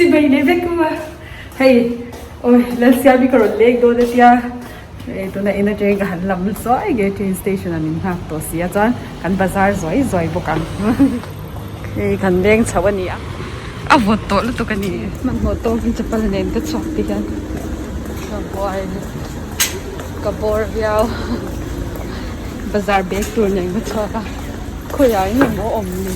Sibai leh vek u a. Hei awi Lalsiami ka rawn leng dawn a tia hei tunah in atangin ka han lam zuai nge train station ah min nghak tawh si a chuan kan bazar zuai zuai bawk ang. Hei kan leng chho a ni a, a vawt tawh lutuk a ni. Hmanhmawh tawkin chapal nen ka chhuak ti hian ka buai ka bawr viau. Bazar bag tur nen ka chhuak a, khawiah eng emaw awm ni.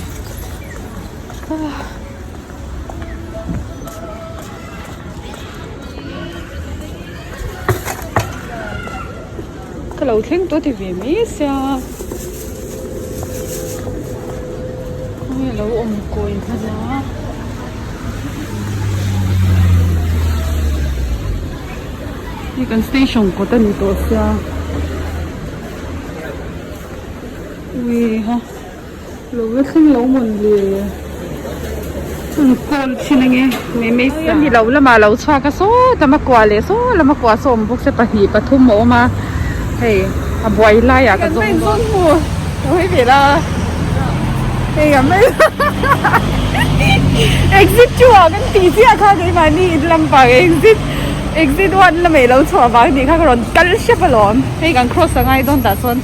Ka lo thleng tawh ti ve mai sia khawnge lo awm kawi hman a hei kan station kawt a ni tawh sia ui ha. Lo la thleng lo mawn le. An call thin ange mai mai sa. Ni lo lamah lo chhuak a saw lama kua leh saw lama kua saw awm bawk se pahnih pathum a awm a hei a buai laiah ka zawng dawn. Hawi ve la hei a mai exit two ah kan tih chiah kha keimahni in lampang exit exit one lamah i lo chhuah vang tih kha ka rawn kal hrep alawm hei kan cross a ngai dawn tah sawn.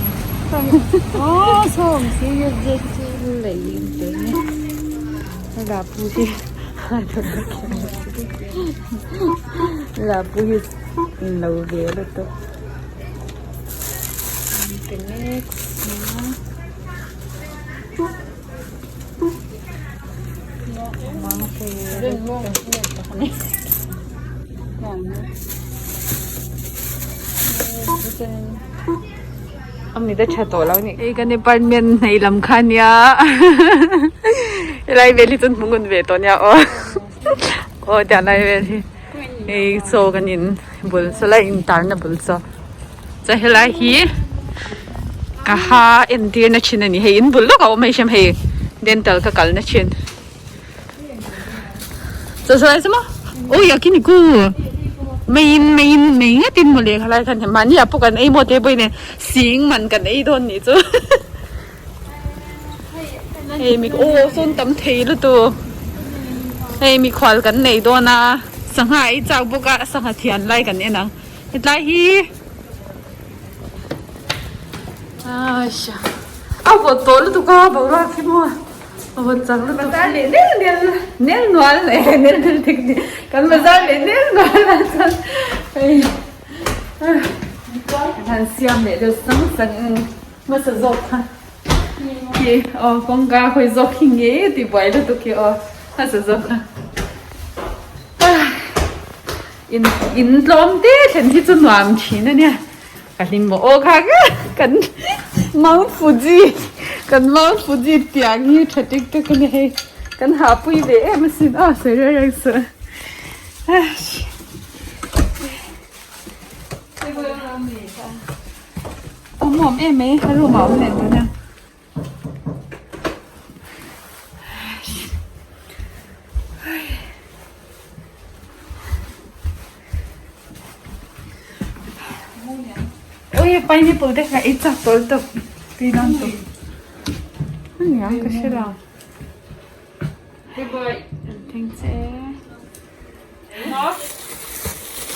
Ami te tha tawh lo ni. Hei kan department hnei lam kha nia helai vel hi chuan hmu ngun ve tawh nia aw aw tiang lai vel hi hei chaw kan in bul saw lai in tar na bul chaw chuan helai hi ka ha entir na thin a ni hei in bul lawk a awm hei hriam hei dental ka kal na thin chaw saw lai chu maw aw yakiniku main main mai ngat in mawle khalai khan mahni ah pawh kan ei maw te pawh in sing man kan ei dawn nih chu hei mi aw sawn tam thei lutuk hei mikhual kan nei dawn a sangha ei chak bawk a sangha thian lai kan en ang hetlai hi a vawt tawh lutuk a boruak hi maw. Bazar leh nel nel nel nual leh nel nel dik ni kan bazar leh nel nual a chuan hei kan han siam leh deuh sang sang hmasa zawk kha khi aw kawngka hawi zawk hi nge ti buai lutuk khi aw hmasa zawk kha in in tlawm te thlen hi chu nuam thin a nia. Ka hlim maw aw kha kan Mount Fuji kan Mount Fuji tiang hi tha tek tek a ni hei kan hahpui ve em asin aw sawi reng reng suh awm awm em mai a room ah awm leh tawh nia. Ui pineapple te kha ei chak tawh lutuk tui dawn tawh aniang ka hre lo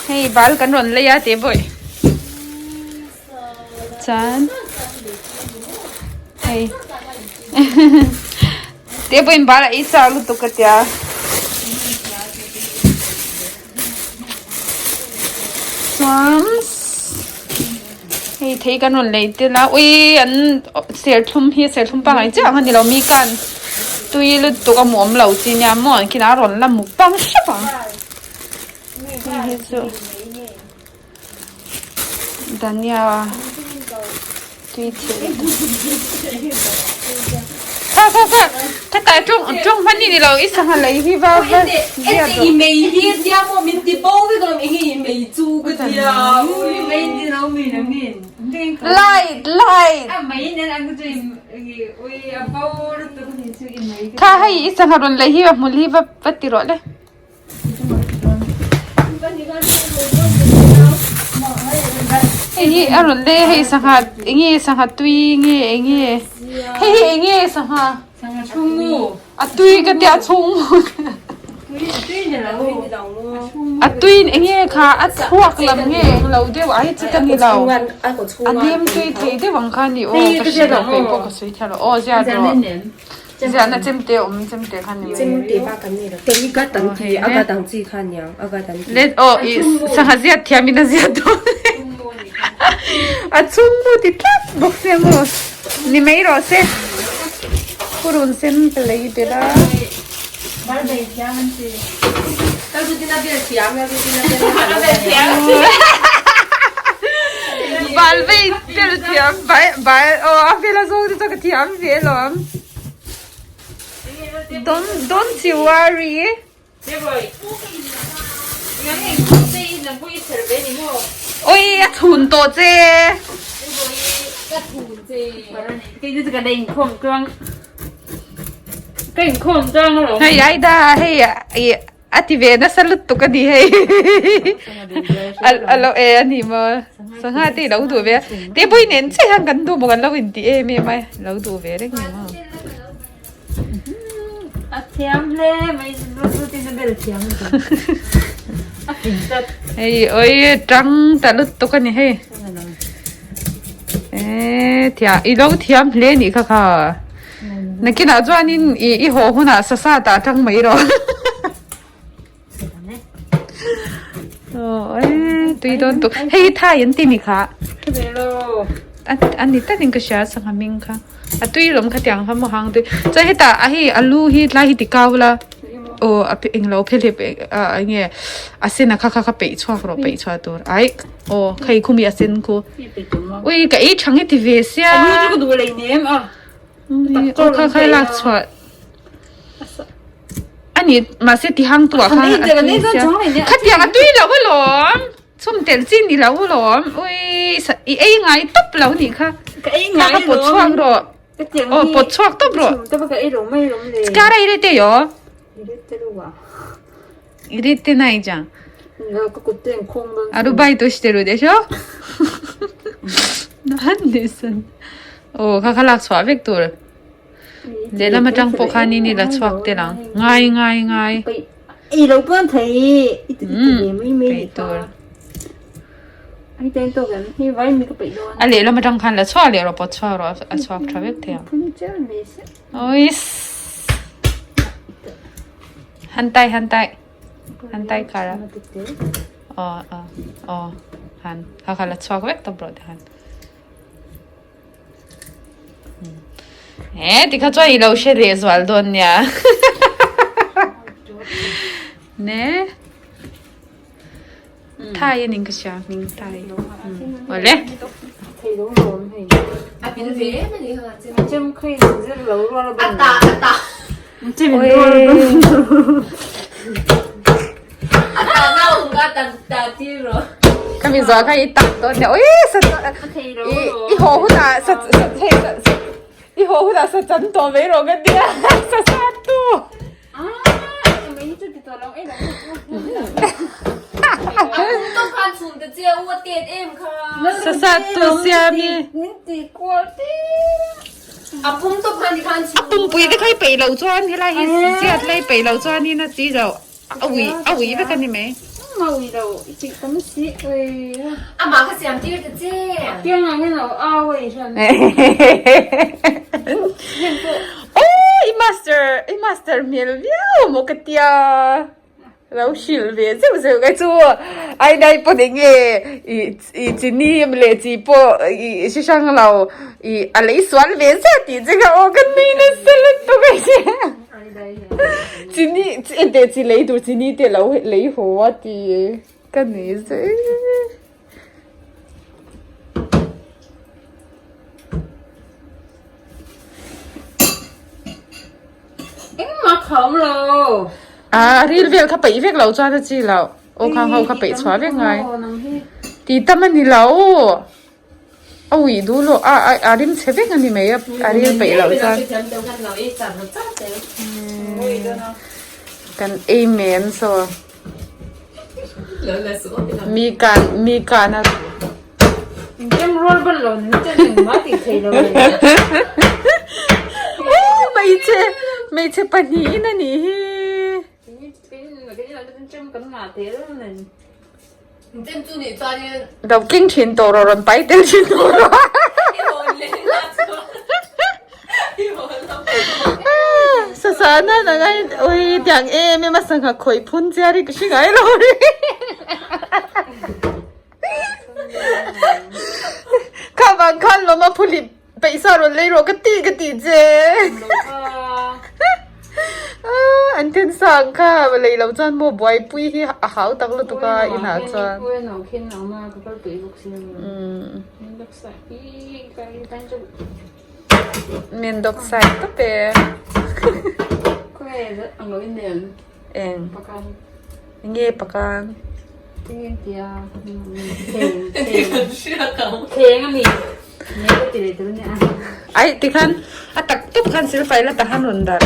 hei bal kan rawn lei a teh bawih chuan hei teh pawhin bal a ei chak lutuk ka tia. Chuan hei thei kan rawn lei tel a ui an serthlum hi serthlum pangngai chiah ang a ni lo mi khan tui lutuk a hmuh awm lo chi nia maw an khin a rawn la mukbang hrep ang hei hi chu. Dhania tui thil kha kha kha kha tai ṭawng ṭawng hman ni lo i sangha lei hi va va ziah i mei hi tia maw min ti bo vek alawm enge i mei chu ka tia ui mei ti lo mi na min light light a mei nen ang chu ui a bo lutuk ni chu i mei kha hei i sangha rawn lei hi va hmul hi va va ti rawh le. Hei hi a rawn le hei sangha enge sangha tui nge enge hei hi enge sangha sangha chhungmu a tui ka tia chhungmu A tuiin enge kha a chhuak lam nge eng lo deuh ai chi ka ni lo. A nem tui thei deuh ang kha a ni aw ka hre lo kei pawh ka sawi thiam lo aw ziah rawh. Ziahna chemte awm chemte kha ni mai. Let aw i sangha ziat thiam in a ziat dawn a chhungmu ti tlat bawk sia maw ni mai rawh se purun sen ka lei belh a. Bal vei tel thiam bai bai aw a vela zawng te chuan ka thiam ve alawm. Don't don't you worry. Oi a chhun tawh che. Hei ai da hei a ti ve nasa lutuk a ni hei a lo e a ni maw sangha te i lo duh ve a te pawh in en chiah hian kan duh maw kan lo inti em em a lo duh ve reng ni maw. Hei oi tang ta lutuk a ni hei e thiam i lo thiam hle nih kha kha. Nakinah chuanin i i haw hunah sasa tah atang mai rawh. Aw e tui dawn tuk. Hei hi thai an ti ni kha. A ni takin ka hria sangha hming kha. A tui lawm kha tiang kha maw hang tui. Chuan hetah a hei alu hi tlai hi ti kau la. Aw a englo phelep a enge a sen a kha kha kha peih chhuak rawh peih chhuah tur. Aih aw khei khumi a sen khu. Ui ka ei thang hi ti ve sia. Aw kha kha lak chhuah a ni mahse ti hang tu ah khan a tui sia khatiang a tui lo alawm chhum tel chi ni lo alawm ui i ei ngai tawp lo nih kha kha kha pawt chhuak rawh aw pawt chhuak tawp rawh kara i rete yo i rete nai jang arubaito shiteru desho nan desu aw kha kha lak chhuah vek tur lehlam atang pawh khanin i la chhuak tel ang ngai ngai ngai peih tur a lehlam atang khan la chhuak leh rawh pawt chhuak rawh a chhuak tha vek thei ang oiss hantai hantai hantai kara aw aw aw han kha kha la chhuak vek tawp rawh tikhan e tikha chuan i lo hre leh zual dawn nia ne thai a ning ka hria hming thai awle Ka mi zual kha i tak dawn nia ui sa i i haw hunah sa sa hei sa i haw hunah sa chan tawh mai rawh ka tia sa sa tu. Sa sa tu siam i. A pumpui te kha i peih loh chuan helai hi ziat lai peih loh chuanin a chi loh a ui a ui vek a ni mai. Aw i master i master hmel viau maw ka tia. Lo hrilh ve zeuh zeuh ka chu ai nai pawh eng nge i i chini leh chi pawh i hre hrang lo i a lei sual ve zet tih che kha aw ka nui nasa lutuk a nia chini enteh chi lei tur chini te lo lei haw a ti ka nui zeuh. Engmah kha awm lo. A ril vel kha peih vek lo chuan a chi loh. Aw khang ho kha peih chhuah vek ngai. Ti tam a ni lo. A uih duh lo a a rim chhe vek a ni mai a a ril peih loh chuan. Kan ei men saw. Mi kan mi kan a Hmeichhe hmeichhe pahnihin a nih hi. Lo keng thin tawh rawh rawn pai tel thin tawh rawh. Sasana nang ai oi tiang em em a sangha khawih phun chiar hi ka hre ngai lo ri. Kha vang khan lawm a phulip Peihsa rawn lei rawh ka ti ka tih che. An then sang kha lei lo chuan maw buaipui hi a hau tak lutuk a inah chuan. Min dawk sai tawp e. Eng nge pakan? Ai tikhan a tak tawp khan silfai la tahan rawn dar.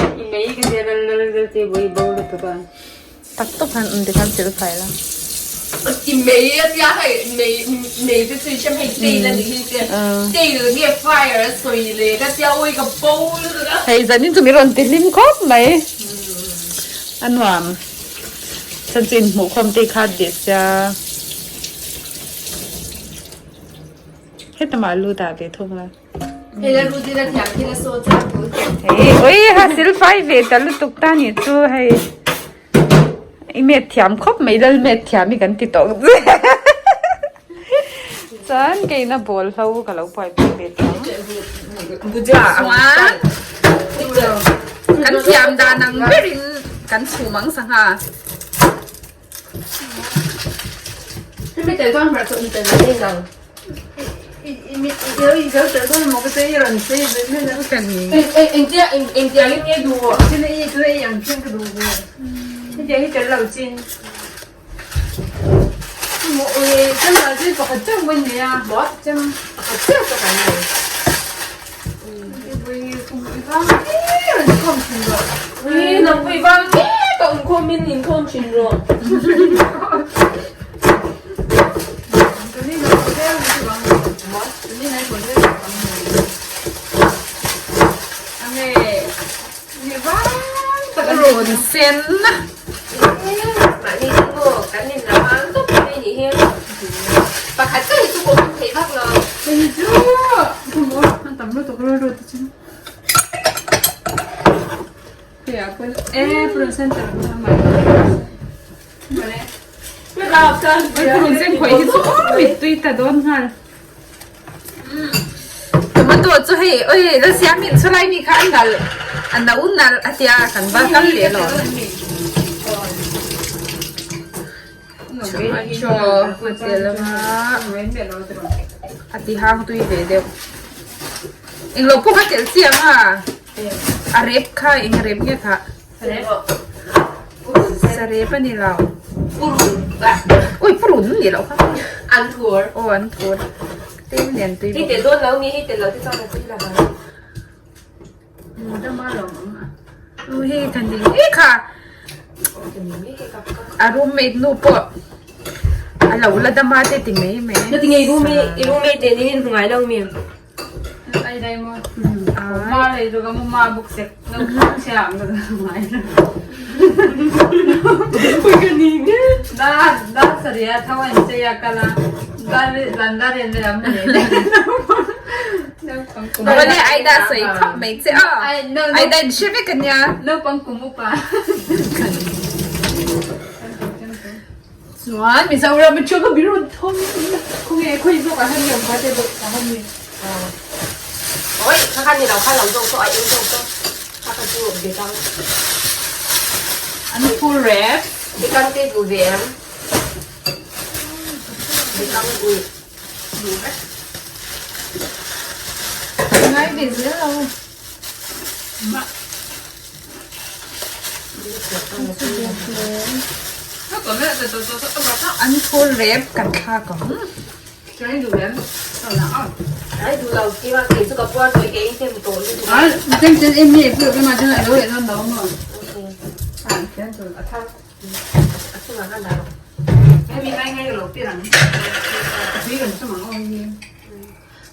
Tak tawp khan tikhan silfai la. Hei zanin chu min rawn ti hlim khawp mai. A nuam. Chanchin hmuh khawm te kha deh sia. Heta mah lu dah ve thung la. Hei oi ha silfai ve ta lutuk ta ni chu hei. I met thiam khawp mai lal met thiam hi kan ti tawh che. Chuan keina ball hlo ka lo buaipui ve tawh ang. Chuan kan thiam dan ang berin kan chhum ang sangha. Rawn sen Purun sen khawih hi chu aw mittui ta dawn nghal. Tomato chu hei oi la siam in chulai mi kha an nal a no nal a tia kan va kal leh lo. Tomato a tel anga a ti hang tui ve deuh. Englo pawh kha telh chiang a a rep kha eng rep nge kha. Sarep a ni lo. Ui purun a ni lo kha. An thur. Aw an thur. Tlem lian tui bawk. Hei tel dawn lo nge hei tel lo te chuan ka tui lo ang. Ui hei ka ning e kha. A roommate nu pawh a lo la dam a te ti mai mai. Na ti ngei roommate i roommate nen in inhmu ngai lo mi? Awle Aida sawi khawp mai che aw. Aida in hre vek ania. Chuan Mizoram atanga min rawn thawm khawnge khawi zawk ah hian liam kha te bawk a han ni. Oi kha kha ni lo kha lo zawk tawh a eng zawk tawh kha kha chu bekang. An phur rep. Bekang te duh ve em. Bekang ui. Duh vek. Ngai ve zel lo. An phur rep kan thlak ang.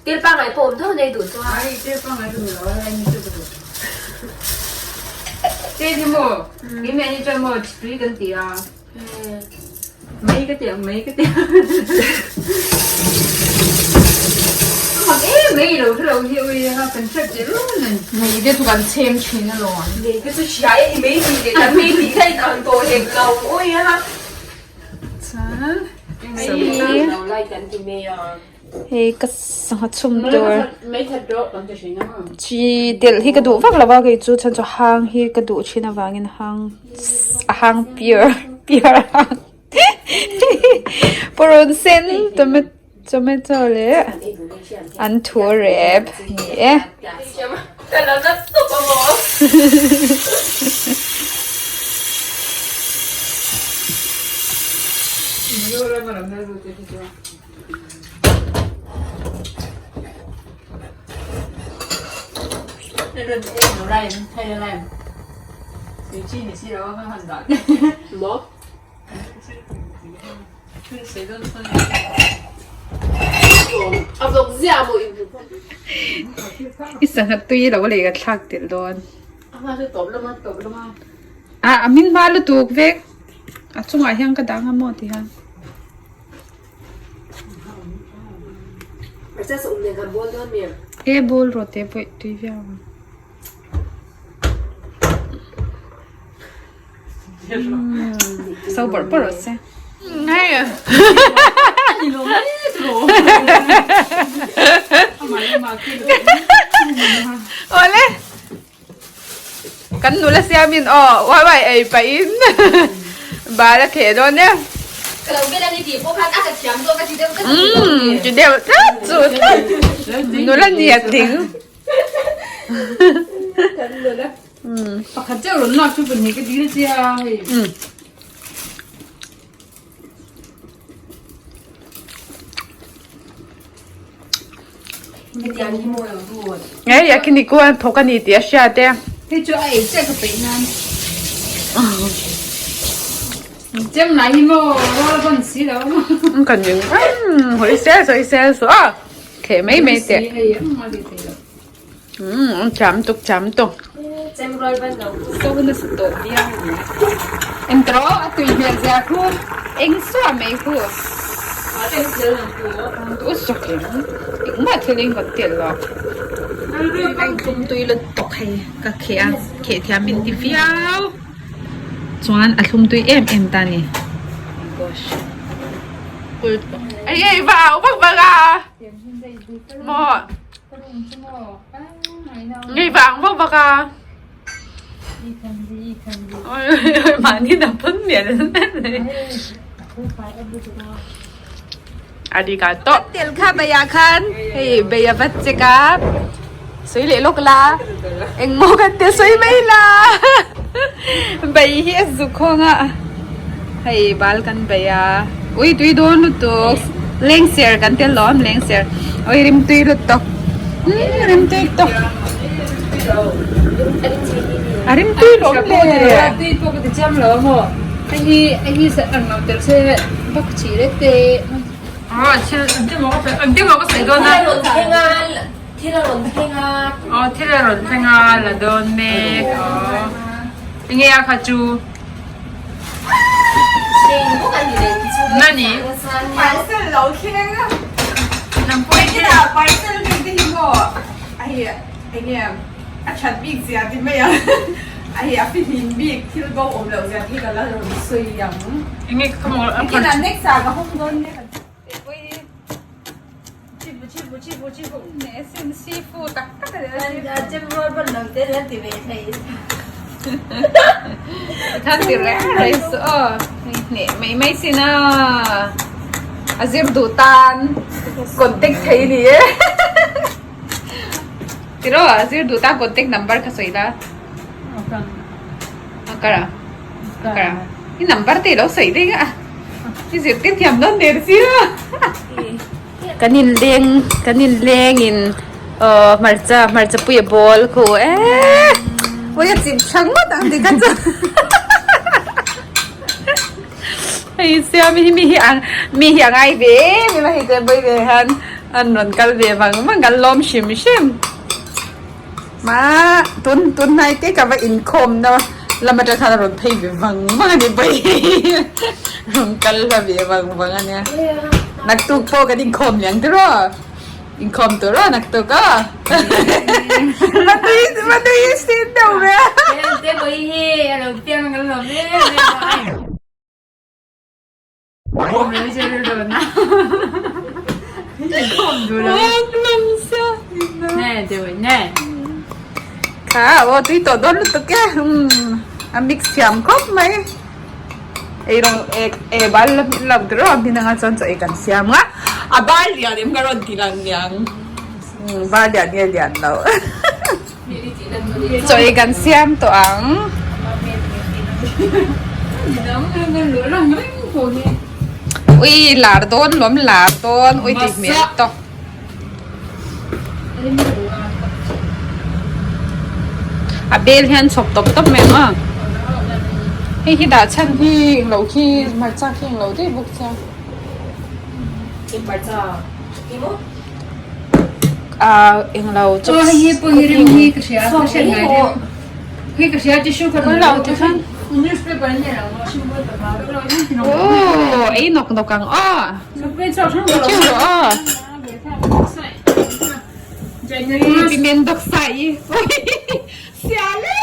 Thil pangngai pawh awm tho nei duh chuan. Te hi maw keimah ni chuan maw tui kan ti a mai ka ti ang mai ka ti ang a mak em mai lo hre lo hi ui a kan hriat ve run a ni. Mai te chu kan chhem thin alawm. Mai te chu hria e i mai tih leh kan mai tih kha in ang tawh hek lo ui a. Chuan Mai lo lai kan ti mai a. Hei ka sangha chhum tur chi delh hi ka duh vak lo a kei chu chhan chu hang hi ka duh thin avangin hang a hang pure pure hang purun sen tomato tomato leh an thu rep a ni e. I sangha tui lo lei ka thlak tel dawn. A min hma lutuk vek a chungah hian ka dah ang a maw ti hian. E ball rawh teh pawh tui viau ang. So bawrh bawrh rawh se. Awle. Kan nula siamin aw uai uai ei pahin bal a kheh dawn e. Ka lo vel a ni tih pawh khan a ka thiam zawk a ti deuh tlat a ti dawn Umm ti deuh tlat chu tlat nula ni a tling. Kan nula. Pakhat chiah rawn lak chu pahnih ka dil che a hei. Nge yakiniku an thawk a ni tih a hriat e. Hei chu a ei chiah ka peih nan. Chem lai hi maw rual vawn si lo. Ka ning em hawi sel sawi sel suh a kheh mai mai teh. Umm cham tuk cham tuk. Chem rual van lo. So nasa tawh viau a ni. Intro a tui hmel zia khu eng suah mai khu. U sak em engmah thil eng kan tel lo. Tum tui la tawk hei ka kheh a kheh thiam min ti viau. Chuan a thlum tui em em ta ni. Gosh. Ei ei va au vak vak a. Maw. Ngei vang vak vak a. Mahni na phun mial Arigato. Tel kha beia khan hei beia vat che ka sui leh lawk la engmaw kan tel sawi mai la bei hi a zuk khawng a hei bal kan bei a ui tui dawn lutuk lengser kan tel lo awm lengser ui rim tui lutuk rim tui tawk a rim tui lo awm le tui pawh ka ti chiam lo a maw hei hi hei hi ang lo tel se bak chih rek te aw thil engtin maw ka engtin maw ka sawi dawn a Thil a rawn thleng a. Aw thil a rawn thleng a la dawn mek aw. Enge a kha chu? Eng bawk a ni leh chu. Nani? Parcel lo thleng a. Nang pawh i Ina parcel bik te hi maw a hi enge a that bik zia ti mai ang. A hi a fihlim bik thil bo awm loh zia te hi ka la rawn sawi ang. Enge ka maw a Ina next ah ka hawng dawn nia. Than ti reng reng su aw hneh mai mai sin a a zir duh tan contact thei ni e tiraw a zir duh tan contact number kha sawi la a kara a kara i number te i lo sawi daih a i zirtir thiam dawn der sia. Kan inleng kan inlengin aw hmarcha hmarcha pui a bawl khu eee ui a chim tha ngawt ang tih kha chu hei siam hi mi hi ang mi hi a ngai ve em em a hei te vawi ve hian an rawn kal ve vang vang kan lawm hrim hrim ma tun tun hnai te ka va inkhawm na. Lam atang khan a rawn phei ve vang vang a ni pawi rawn kal hla ve vang vang a nia. Naktuk pawh kan inkhawm liang tiraw? Inkhawm tur a naktuk a. Matui matui i sin deuh ve a. Te pawh hi a lo piang kan lo em em a. Kha aw tui tawh dawn lutuk e a mix thiam khawp mai eirawng e bal la hmin lo tur a hmin anga chuan chaw ei kan siam a a bar lian em ka rawn ti lang niang bar lian nge lian lo Chaw ei kan siam tawh ang. Ui lar dawn lawm lar dawn ui tih hmel tawh. A bel hian chhawp tawp tawp mai ang a. Hei hi dah chhan hi englo khi hmarcha khi englo daih bawk sia. Hmarcha emaw Ah englo Aw hei hi pawh hi rim hi ka hria ka hriat ngai rim hei ka hria tissue kha Lo ti khan newspaper an nei lo maw Oh ei nawk nawk ang aw Chiu rawh aw Piment dawk sai Sial e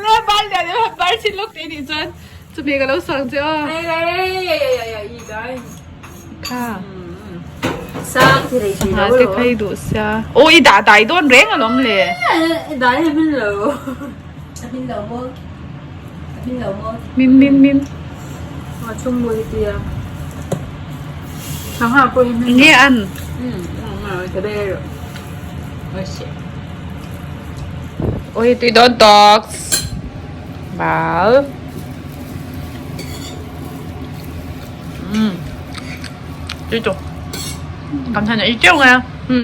La bal lian em han bar chin lawk te nih chuan chumi ka lo sang che aw. Kha. Sang ti rei Sangha te khai duh sia. Aw i dah dai dawn reng alawm le. Dai a hmin lo. A hmin lo maw? A hmin lo maw? Min min min. A chung mawi hi tia. Sangha pawh hi hmin. Nge an? Ka be rawh. Ôi tui dawn tawk bal tui chuk kan han ei teuh nge.